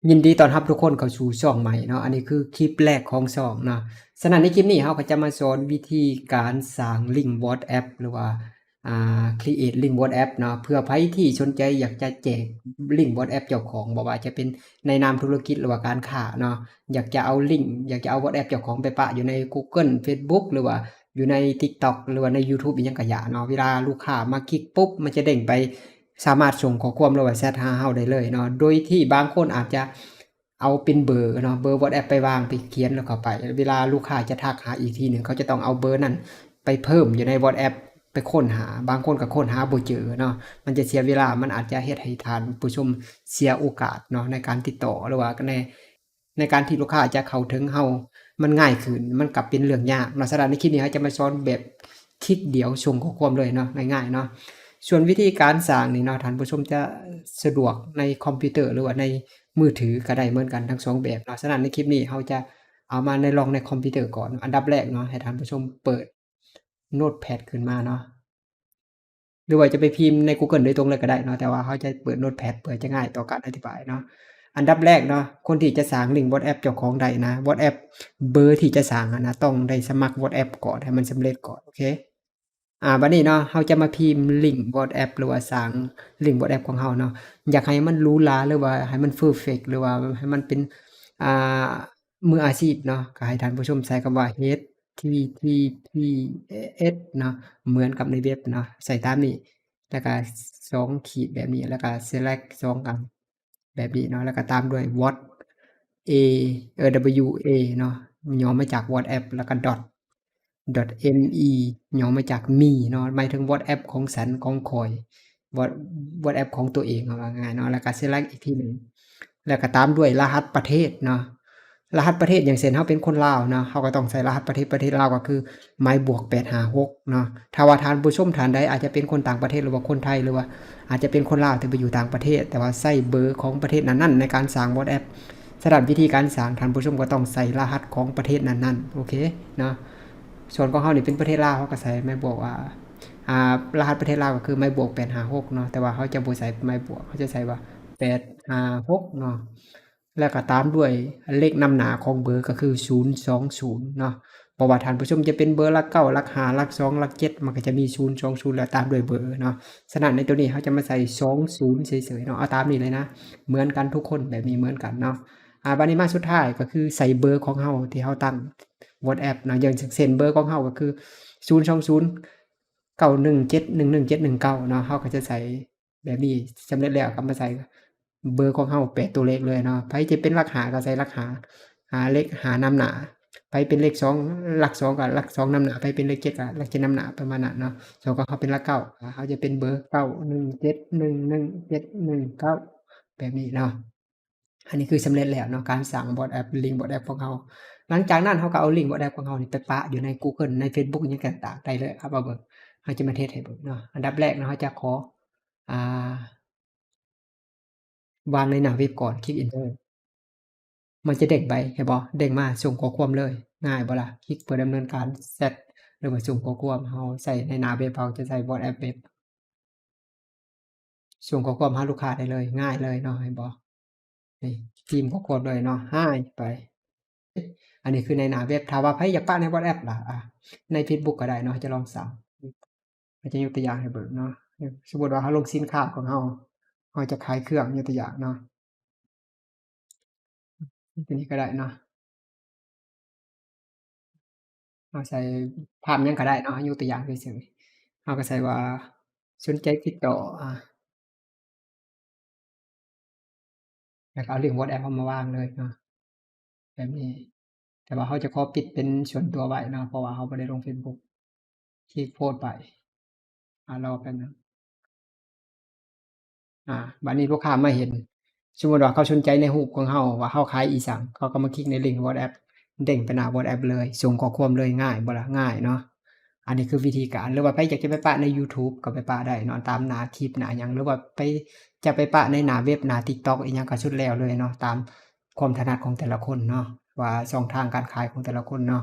ຍິນດີຕ້ອນຮັບທຸກຄົນເຂົ້າສູ່ຊ່ອງໃໝ່ເນາະ, ອັນນີ້ຄືຄລິບແລກຂອງຊ່ອງເນາະ. ສະນັ້ນໃນຄລິບນີ້ເຮົາກໍຈະມາສອນວິທີການສ້າງລິ້ງ WhatsApp ຫຼືວ່າ ອ່າ create ລິ້ງ WhatsApp ເນາະ, ເພື່ອໃຜທີ່ສົນໃຈຢາກຈະແຈກລິ້ງ WhatsApp ເຈົ້າຂອງ, ບໍ່ວ່າຈະເປັນໃນນາມທຸລະກິດ ຫຼືວ່າການຄ້າເນາະ, ຢາກຈະເອົາລິ້ງ ຢາກຈະເອົາ WhatsApp ເຈົ້າຂອງໄປປະຢູ່ໃນ Google Facebook ຫຼືວ່າຢູ່ໃນ TikTok ຫຼືວ່າໃນ YouTube ອີ່ຫຍັງກະຢ່າເນາະ, ເວລາລູກຄ້າມາຄລິກປຸບ ມັນຈະເດ້ງໄປ ສາມາດສົ່ງຂໍ້ຄວາມ ຫຼືວ່າແຊັດຫາເຮົາໄດ້ເລີຍເນາະ, ໂດຍທີ່ບາງຄົນອາດຈະເອົາເປັນເບີເນາະ, ເບີ WhatsApp ໄປວາງ ໄປຂຽນແລ້ວເຂົ້າໄປ, ເວລາລູກຄ້າຈະທັກຫາອີກທີໜຶ່ງ ເຂົາຈະຕ້ອງເອົາເບີນັ້ນໄປເພີ່ມຢູ່ໃນ WhatsApp ໄປຄົ້ນຫາ, ບາງຄົນກໍຄົ້ນຫາບໍ່ເຈີເນາະ, ມັນຈະເສຍເວລາ, ມັນອາດຈະເຮັດໃຫ້ທ່ານຜູ້ຊົມເສຍໂອກາດເນາະ ໃນການຕິດຕໍ່ ຫຼືວ່າໃນ ໃນການທີ່ລູກຄ້າຈະເຂົ້າເຖິງເຮົາ ມັນງ່າຍຂຶ້ນ, ມັນກໍເປັນເລື່ອງຍາກເນາະ. ສະນັ້ນໃນຄລິບນີ້ເຮົາຈະມາສອນແບບຄລິກດຽວສົ່ງຂໍ້ຄວາມເລີຍເນາະ, ງ່າຍໆເນາະ. ສ່ວນວິທີການສ້າງນີ້ເນາະ, ທ່ານຜູ້ຊົມຈະສະດວກໃນຄອມພິວເຕີ ຫຼືວ່າໃນມືຖືກໍໄດ້ເໝືອນກັນທັງສອງແບບເນາະ. ສະນັ້ນໃນຄລິບນີ້ເຮົາຈະເອົາມາໃນ ລອງໃນຄອມພິວເຕີກ່ອນ. ອັນດັບແລກເນາະ, ໃຫ້ທ່ານຜູ້ຊົມເປີດ Notepad ຂຶ້ນມາເນາະ. ຫຼືວ່າຈະໄປພິມໃນ Google ໂດຍຕົງເລີຍກໍໄດ້ເນາະ, ແຕ່ວ່າເຮົາຈະເປີດ Notepad ເພື່ອຈະງ່າຍຕໍ່ການອະທິບາຍເນາະ. ອັນດັບແລກເນາະ, ຄົນທີ່ຈະສ້າງລິ້ງ WhatsApp ເຈົ້າຂອງໄດ້ນະ, WhatsApp ເບີທີ່ຈະສ້າງຫັ້ນນະ ຕ້ອງໄດ້ສະໝັກ WhatsApp ກ່ອນ, ໃຫ້ມັນສຳເລັດກ່ອນ, ໂອເຄ. ອາ ບັດນີ້ເນາະ, ເຮົາຈະມາພິມລິ້ງ WhatsApp ຫຼືວ່າສ້າງລິ້ງ WhatsApp ຂອງເຮົາເນາະ. ຢາກໃຫ້ມັນຫຼູຫຼາ ຫຼືວ່າໃຫ້ມັນ perfect ຫຼືວ່າໃຫ້ມັນເປັນ ອ່າ ມືອາຊີບເນາະ, ກໍໃຫ້ທ່ານຜູ້ຊົມໃສ່ຄຳວ່າ HTTPS ເນາະ, ເໝືອນກັບໃນເວັບເນາະ, ໃສ່ຕາມນີ້ ແລ້ວກໍສອງຂີດແບບນີ້, ແລ້ວກໍ select ສອງອັນແບບນີ້ເນາະ, ແລ້ວກໍຕາມດ້ວຍ what A ເອີ W A ເນາະ, ຫຍໍ້ມາຈາກ WhatsApp ແລ້ວກໍ dot dot me ຫຍໍ້ມາຈາກ me ເນາະ, ໝາຍເຖິງ WhatsApp ຂອງສັນ ຂອງຂ້ອຍ What WhatsApp ຂອງຕົວເອງ ເອົາວ່າງ່າຍເນາະ, ແລ້ວກໍ select ອີກທີໜຶ່ງ ແລ້ວກໍຕາມດ້ວຍລະຫັດປະເທດເນາະ. ລະຫັດປະເທດ ຢ່າງເຊັ່ນ ເຮົາເປັນຄົນລາວເນາະ, ເຮົາກໍຕ້ອງໃສ່ລະຫັດປະເທດ ປະເທດລາວກໍຄືໝາຍບວກແປດຫ້າຫົກເນາະ. ຖ້າວ່າທ່ານຜູ້ຊົມທ່ານໃດອາດຈະເປັນຄົນຕ່າງປະເທດ ຫຼືວ່າຄົນໄທ ຫຼືວ່າອາດຈະເປັນຄົນລາວທີ່ໄປຢູ່ຕ່າງປະເທດ ແຕ່ວ່າໃຊ້ເບີຂອງປະເທດນັ້ນໆໃນການສ້າງ WhatsApp ສຳລັບວິທີການສ້າງ ທ່ານຜູ້ຊົມກໍຕ້ອງໃສ່ລະຫັດຂອງປະເທດນັ້ນໆ ໂອເຄເນາະ. ສ່ວນຂອງເຮົານີ້ເປັນປະເທດລາວ ເຮົາກໍໃສ່ໝາຍບວກວ່າ ອ່າ ລະຫັດປະເທດລາວກໍຄືໝາຍບວກແປດຫ້າຫົກເນາະ, ແຕ່ວ່າເຮົາຈະບໍ່ໃສ່ໝາຍບວກ ເຮົາຈະໃສ່ວ່າແປດຫ້າຫົກເນາະ, ແລ້ວກໍຕາມດ້ວຍເລກນຳໜ້າຂອງເບີກໍຄືສູນສອງສູນເນາະ. ບໍ່ວ່າທ່ານຜູ້ຊົມຈະເປັນເບີຫຼັກເກົ້າ ຫຼັກຫ້າ ຫຼັກສອງ ຫຼັກເຈັດ ມັນກໍຈະມີສູນສອງສູນ ແລ້ວຕາມດ້ວຍເບີເນາະ. ສະນັ້ນໃນໂຕນີ້ເຮົາຈະມາໃສ່ສອງສູນເສີຍໆເນາະ, ເອົາຕາມນີ້ເລີຍນະ, ເໝືອນກັນທຸກຄົນ ແບບນີ້ເໝືອນກັນເນາະ. ອາ ບາດນີ້ມາສຸດທ້າຍກໍຄືໃສ່ເບີຂອງເຮົາທີ່ເຮົາຕັ້ງ WhatsApp ເນາະ, ຢ່າງເຊັ່ນເບີຂອງເຮົາກໍຄືສູນສອງສູນ ເກົ້າໜຶ່ງເຈັດໜຶ່ງໜຶ່ງເຈັດໜຶ່ງເກົ້າເນາະ, ເຮົາກໍຈະໃສ່ແບບນີ້. ສຳເລັດແລ້ວກໍມາໃສ່ເບີຂອງເຮົາແປດຕົວເລກເລີຍເນາະ. ໃຜຈະເປັນຫຼັກຫ້າກໍໃສ່ຫຼັກຫ້າ ອ່າ ເລກຫ້ານຳໜ້າ, ໃຜເປັນເລກສອງ ຫຼັກສອງກໍຫຼັກສອງນຳໜ້າ, ໃຜເປັນເລກເຈັດກໍຫຼັກເຈັດນຳໜ້າ ປະມານນັ້ນເນາະ. ສ່ວນຂອງເຮົາເປັນຫຼັກເກົ້າ ເຮົາຈະເປັນເບີເກົ້າໜຶ່ງເຈັດໜຶ່ງໜຶ່ງເຈັດໜຶ່ງເກົ້າ ແບບນີ້ເນາະ. ອັນນີ້ຄືສຳເລັດແລ້ວເນາະ ການສ້າງ WhatsApp ລິ້ງ WhatsApp ຂອງເຮົາ. ຫຼັງຈາກນັ້ນເຮົາກໍເອົາລິ້ງ WhatsApp ຂອງເຮົານີ້ໄປປະຢູ່ໃນ Google ໃນ Facebook ຫຍັງຕ່າງໆໄດ້ເລີຍ. ເຮົາມາເບິ່ງ ເຮົາຈະມາເທດໃຫ້ເບິ່ງເນາະ. ອັນດັບແລກເນາະ ເຮົາຈະຂໍ ອ່າ ວາງໃນໜ້າເວັບກ່ອນ, ຄລິກ Enter ມັນຈະເດ້ງໄປ ເຫັນບໍ່? ເດ້ງມາສົ່ງຂໍ້ຄວາມເລີຍ. ງ່າຍບໍ່ລະ? ຄລິກເພື່ອດຳເນີນການແຊັດ ຫຼືວ່າສົ່ງຂໍ້ຄວາມ. ເຮົາໃຊ້ໃນໜ້າເວັບ ເຮົາຈະໃຊ້ WhatsApp ເວັບ. ສົ່ງຂໍ້ຄວາມຫາລູກຄ້າໄດ້ເລີຍ, ງ່າຍເລີຍເນາະ, ເຫັນບໍ່? ນີ້ ພິມຂໍ້ຄວາມເລີຍເນາະ, ຫາຍໄປ. ອັນນີ້ຄືໃນໜ້າເວັບ. ຖ້າວ່າໃຜຢາກປະໃນ WhatsApp ລະ ອາ ໃນ Facebook ກໍໄດ້ເນາະ, ຈະລອງສ້າງ. ເຮົາຈະຍົກຕົວຢ່າງໃຫ້ເບິ່ງເນາະ. ສົມມຸດວ່າເຮົາລົງສິນຄ້າຂອງເຮົາ, ເຮົາຈະຂາຍເຄື່ອງ, ຍົກຕົວຢ່າງເນາະ. ຕົວນີ້ກໍໄດ້ເນາະ, ເຮົາໃສ່ພາບຫຍັງກໍໄດ້ເນາະ, ເຮົາຍົກຕົວຢ່າງເສີຍໆ. ເຮົາກໍໃສ່ວ່າ ສົນໃຈຕິດຕໍ່ ອາ ແລ້ວກໍເອົາລິ້ງ WhatsApp ເຮົາມາວາງເລີຍເນາະ ແບບນີ້. ແຕ່ວ່າເຮົາຈະຂໍປິດເປັນສ່ວນຕົວໄວ້ເນາະ, ເພາະວ່າເຮົາບໍ່ໄດ້ລົງ Facebook. ຄລິກໂພສໄປ. ອາ ລໍແປັບໜຶ່ງ. ອາ ບາດນີ້ລູກຄ້າມາເຫັນ, ສົມມຸດວ່າເຂົາສົນໃຈໃນຮູບຂອງເຮົາ ວ່າເຮົາຂາຍອີ່ສັງ, ເຂົາກໍມາຄລິກໃນລິ້ງ WhatsApp ເດ້ງໄປໜ້າ WhatsApp ເລີຍ, ສົ່ງຂໍ້ຄວາມເລີຍ. ງ່າຍບໍ່ລະ? ງ່າຍເນາະ. ອັນນີ້ຄືວິທີການ. ຫຼືວ່າໃຜຢາກຈະໄປປະໃນ YouTube ກໍໄປປະໄດ້ເນາະ, ຕາມໜ້າຄລິບໜ້າຫຍັງ, ຫຼືວ່າໄປ ຈະໄປປະໃນໜ້າເວັບ ໜ້າ TikTok ອີ່ຫຍັງກໍສຸດແລ້ວເລີຍເນາະ, ຕາມຄວາມຖະໜັດຂອງແຕ່ລະຄົນເນາະ, ວ່າຊ່ອງທາງການຂາຍຂອງແຕ່ລະຄົນເນາະ.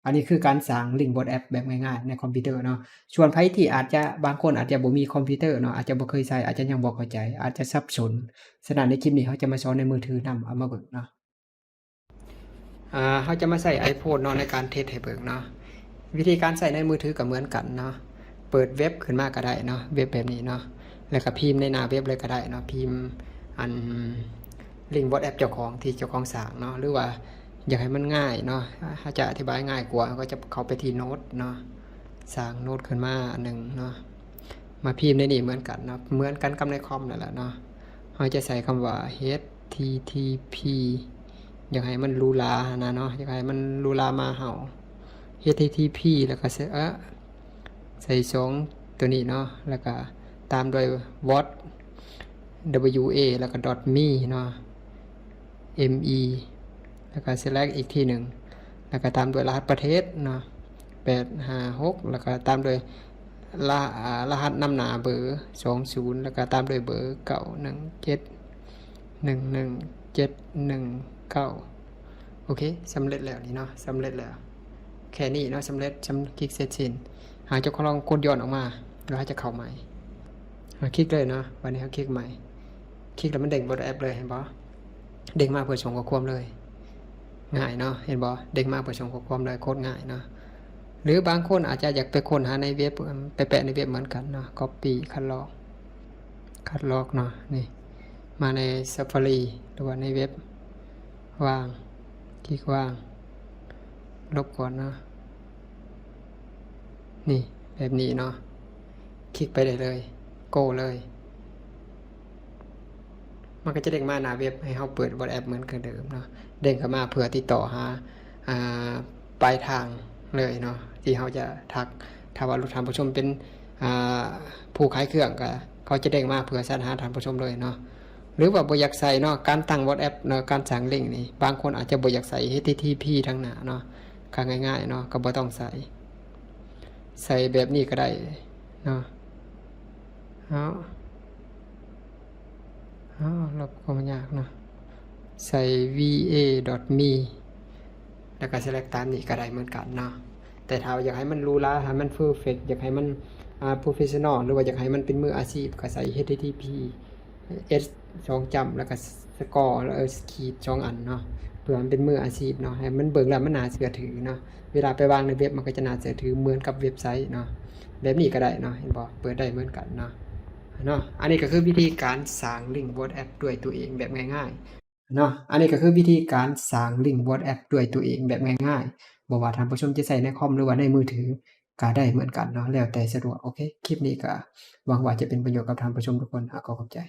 ໂ ອັນນີ້ຄືການສ້າງລິ້ງ WhatsApp ແບບງ່າຍໆໃນຄອມພິວເຕີເນາະ. ສ່ວນໃຜທີ່ອາດຈະ ບາງຄົນອາດຈະບໍ່ມີຄອມພິວເຕີເນາະ ອາດຈະບໍ່ເຄີຍໃຊ້ ອາດຈະຍັງບໍ່ເຂົ້າໃຈ ອາດຈະສັບສົນ, ສະນັ້ນໃນຄລິບນີ້ເຮົາຈະມາສອນໃນມືຖືນຳ ເອົາມາເບິ່ງເນາະ. ອ່າ ເຮົາຈະມາໃຊ້ iPhone ເນາະ ໃນການເທສໃຫ້ເບິ່ງເນາະ. ວິທີການໃຊ້ໃນມືຖືກໍເໝືອນກັນເນາະ, ເປີດເວັບຂຶ້ນມາກໍໄດ້ເນາະ ເວັບແບບນີ້ເນາະ ແລ້ວກໍພິມໃນໜ້າເວັບເລີຍກໍໄດ້ເນາະ ພິມອັນ ລິ້ງ WhatsApp ເຈົ້າຂອງທີ່ເຈົ້າຂອງສ້າງເນາະ ຫຼືວ່າຢາກໃຫ້ມັນງ່າຍເນາະ ເຮົາຈະອະທິບາຍງ່າຍກວ່າ ເຮົາກໍຈະເຂົ້າໄປທີ່ໂນ້ດເນາະ ສ້າງໂນ້ດຂຶ້ນມາອັນໜຶ່ງເນາະ ມາພິມໃນນີ້ເໝືອນກັນເນາະ ເໝືອນກັນກັບໃນຄອມນັ້ນແຫຼະເນາະ. ເຮົາຈະໃສ່ຄຳວ່າ HTTP ຢາກໃຫ້ມັນຫຼູຫຼາຫັ້ນນະເນາະ ຢາກໃຫ້ມັນຫຼູຫຼາມາເຮົາ HTTP ແລ້ວກໍໃສ່ ເອີ ໃສ່ສອງຕົວນີ້ເນາະ ແລ້ວກໍຕາມດ້ວຍ what W A ແລ້ວກໍ dot me ເນາະ M E ແລ້ວກໍ slash ອີກທີໜຶ່ງ ແລ້ວກໍຕາມດ້ວຍລະຫັດປະເທດເນາະ ແປດຫ້າຫົກ ແລ້ວກໍຕາມດ້ວຍລະ ອາ ລະຫັດນຳໜ້າເບີ ສອງສູນ ແລ້ວກໍຕາມດ້ວຍເບີ ເກົ້າໜຶ່ງເຈັດ ໜຶ່ງໜຶ່ງເຈັດໜຶ່ງເກົ້າ. ໂອເຄ ສຳເລັດແລ້ວນີ້ເນາະ ສຳເລັດແລ້ວ ແຄ່ນີ້ເນາະ ສຳເລັດ ສຳ ຄລິກເສັດສິ້ນ. ຫາກເຈົ້າຂອງລອງກົດຍ້ອນອອກມາ ແລ້ວເຮົາຈະເຂົ້າໃໝ່ ເຮົາຄລິກເລີຍເນາະ. ບັດນີ້ເຮົາຄລິກໃໝ່ ຄລິກແລ້ວມັນເດ້ງ WhatsApp ເລີຍ ເຫັນບໍ່? ເດ້ງມາເພື່ອສົ່ງຂໍ້ຄວາມເລີຍ ງ່າຍເນາະ ເຫັນບໍ່? ເດ້ງມາເພື່ອສົ່ງຂໍ້ຄວາມເລີຍ ໂຄດງ່າຍເນາະ. ຫຼືບາງຄົນອາດຈະຢາກໄປຄົ້ນຫາໃນເວັບ ໄປແປະໃນເວັບເໝືອນກັນເນາະ copy ຄັດລອກ ຄັດລອກເນາະ ນີ້ ມາໃນ Safari ຫຼືວ່າໃນເວັບ ວາງ ຄລິກວາງ ລົບກ່ອນເນາະ ນີ້ ແບບນີ້ເນາະ ຄລິກໄປໄດ້ເລີຍ go ເລີຍ. ມັນກໍຈະເດ້ງມາໜ້າເວັບໃຫ້ເຮົາເປີດ WhatsApp ເໝືອນຄືເດີມເນາະ ເດ້ງເຂົ້າມາເພື່ອຕິດຕໍ່ຫາ ອ່າ ປາຍທາງເລີຍເນາະ ທີ່ເຮົາຈະທັກ. ຖ້າວ່າທ່ານຜູ້ຊົມເປັນ ອ່າ ຜູ້ຂາຍເຄື່ອງ ກໍເຂົາຈະເດ້ງມາເພື່ອສັດຫາທ່ານຜູ້ຊົມເລີຍເນາະ. ຫຼືວ່າບໍ່ຢາກໃສ່ເນາະ ການຕັ້ງ WhatsApp ເນາະ ການສ້າງລິ້ງນີ້ ບາງຄົນອາດຈະບໍ່ຢາກໃສ່ HTTP ທາງໜ້າເນາະ ກໍງ່າຍໆເນາະ ກໍບໍ່ຕ້ອງໃສ່ ໃສ່ແບບນີ້ກໍໄດ້ເນາະ. ເອົາ ເອົາ ລົບຄວາມຍາກເນາະ ໃສ່ V A dot me ແລ້ວກໍ select ຕາມນີ້ກໍໄດ້ເໝືອນກັນເນາະ. ແຕ່ຖ້າຢາກໃຫ້ມັນຫຼູຫຼາ ໃຫ້ມັນ perfect ຢາກໃຫ້ມັນ ອ່າ professional ຫຼືວ່າຢາກໃຫ້ມັນເປັນມືອາຊີບ ກໍໃສ່ HTTP S ສອງຈ້ຳ ແລ້ວກໍ score ແລ້ວ ເອີ ຂີດສອງອັນເນາະ ເພື່ອໃຫ້ມັນເປັນມືອາຊີບເນາະ ໃຫ້ມັນເບິ່ງແລ້ວມັນໜ້າເຊື່ອຖືເນາະ. ເວລາໄປວາງໃນເວັບ ມັນກໍຈະໜ້າເຊື່ອຖືເໝືອນກັບເວັບໄຊເນາະ. ແບບນີ້ກໍໄດ້ເນາະ ເຫັນບໍ່? ເປີດໄດ້ເໝືອນກັນເນາະ ເນາະ. ອັນນີ້ກໍຄືວິທີການສ້າງລິ້ງ WhatsApp ດ້ວຍຕົວເອງແບບງ່າຍໆເນາະ. ອັນນີ້ກໍຄືວິທີການສ້າງລິ້ງ WhatsApp ດ້ວຍຕົວເອງແບບງ່າຍໆ ບໍ່ວ່າທ່ານຜູ້ຊົມຈະໃຊ້ໃນຄອມ ຫຼືວ່າໃນມືຖື ກໍໄດ້ເໝືອນກັນເນາະ ແລ້ວແຕ່ສະດວກ. ໂອເຄ ຄລິບນີ້ກໍຫວັງວ່າຈະເປັນປະໂຫຍດກັບທ່ານຜູ້ຊົມທຸກຄົນ. ອາ ຂໍຂອບໃຈ.